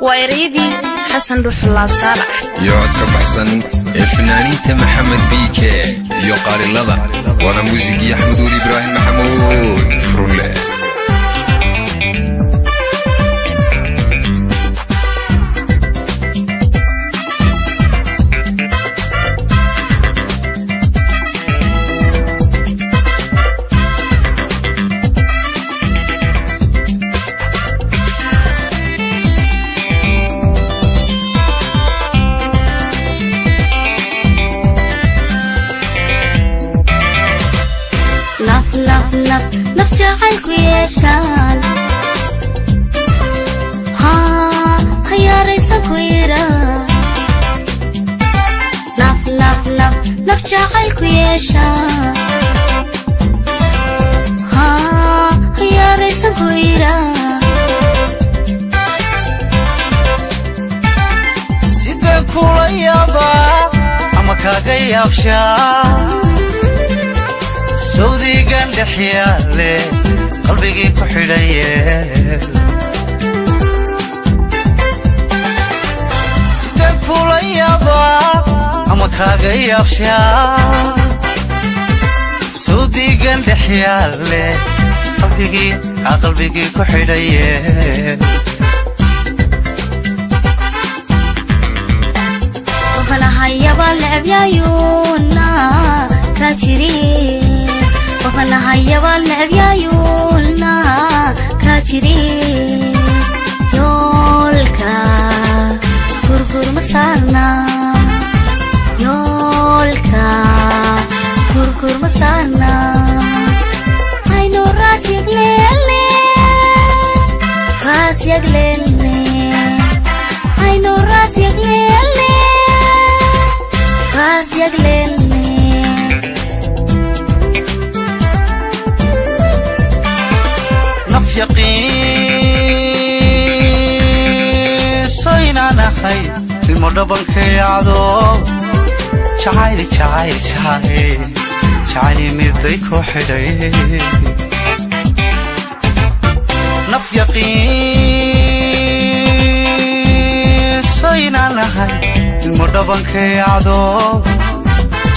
Waa ereyadii Xasan Dhuxulaab Saalax iyo cod ka baxsan ee fanaaniinta Maxamed Biike iyo Qaalilada, waana muusigii Axmed Weli Ibraahim Maxamuud Furulle. Naf, naf, naf, naf jacaylku yeeshaan haa hayaaraysan ku yira. Naf, naf, naf, naf jacaylku yeeshaan haa hayaaraysan ku yira. Sideen kula yaabaa ama kaaga yaabshaa sawdigan dhex yaale qalbigii ku xidhaye? Sideen kula yaabaa ama kaaga yaabshaa sawdigan dhex yaale qalbigii aa qalbigii ku xidhaye? Wafanahayaba necbyayuuna kaa jiri, wafanahayaba necbyayuuna kaa jiri. Yoolka gurgur ma saarna, yoolka gurgur ma saarna. Aynu raasyaglelne, raasyaglelne, aynu raasyaglelne, raasyaglelne. Naf yaqiinso inaan ahay ilmo dhabankayacdo jacayl jacayl jacayl jacayl miday ku xidhay. Naf yaqiinso inaan ahay ilmo dhabankayacdo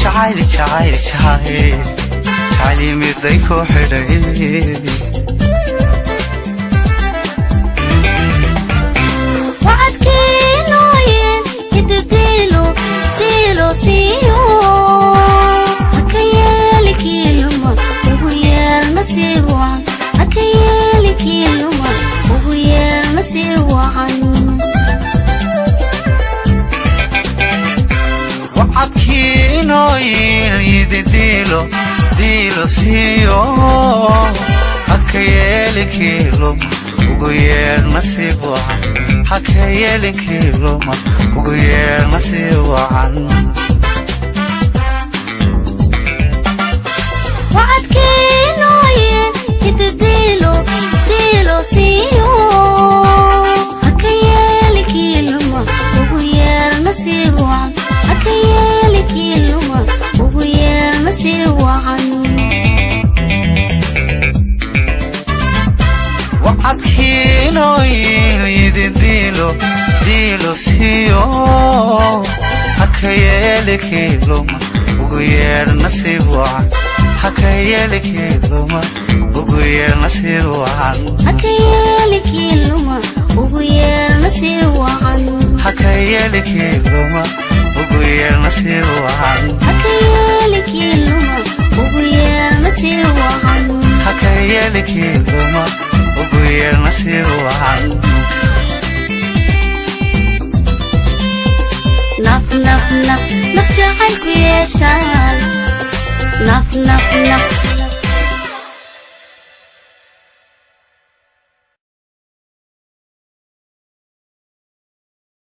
jacayl jacayl jacayl jacayl miday ku xidhay. Wacadkeenooyin hidib diilo diilo siiyo, haka yeeli kiiluma ugu yeer nasiib wacan, haka yeeli kiiluma ugu yeer nasiib wacan. Wacadkiinooyin yididiilo diilo siiyo, haka yeeli kiiluma ugu yeer nasiib wacan, haka yeeli kiiluma ugu yeer nasiib wacan. Wacadkeenooyin hidib diilo diilo siiyo, haka yeeli kiiluma ugu yeer nasiib wacan, haka yeeli kiiluma ugu yeer nasiib wacan. Wacadkiinooyin yididiilo diilo siiyo, haka yeeli kiiluma ugu yeer nasiib wacan, haka yeeli kiiluma ugu yeer nasiib wacan. Haka yeeli kiiluma ugu yeer nasiib wacan. Haka yeeli kiiluma ugu yeer nasiib wacan. Haka yeeli kiiluma ugu yeer nasiib wacan. Haka yeeli kiiluma ugu yeer nasiib wacan. Naf, naf, naf, naf jacaylku yeeshaan, naf, naf, naf.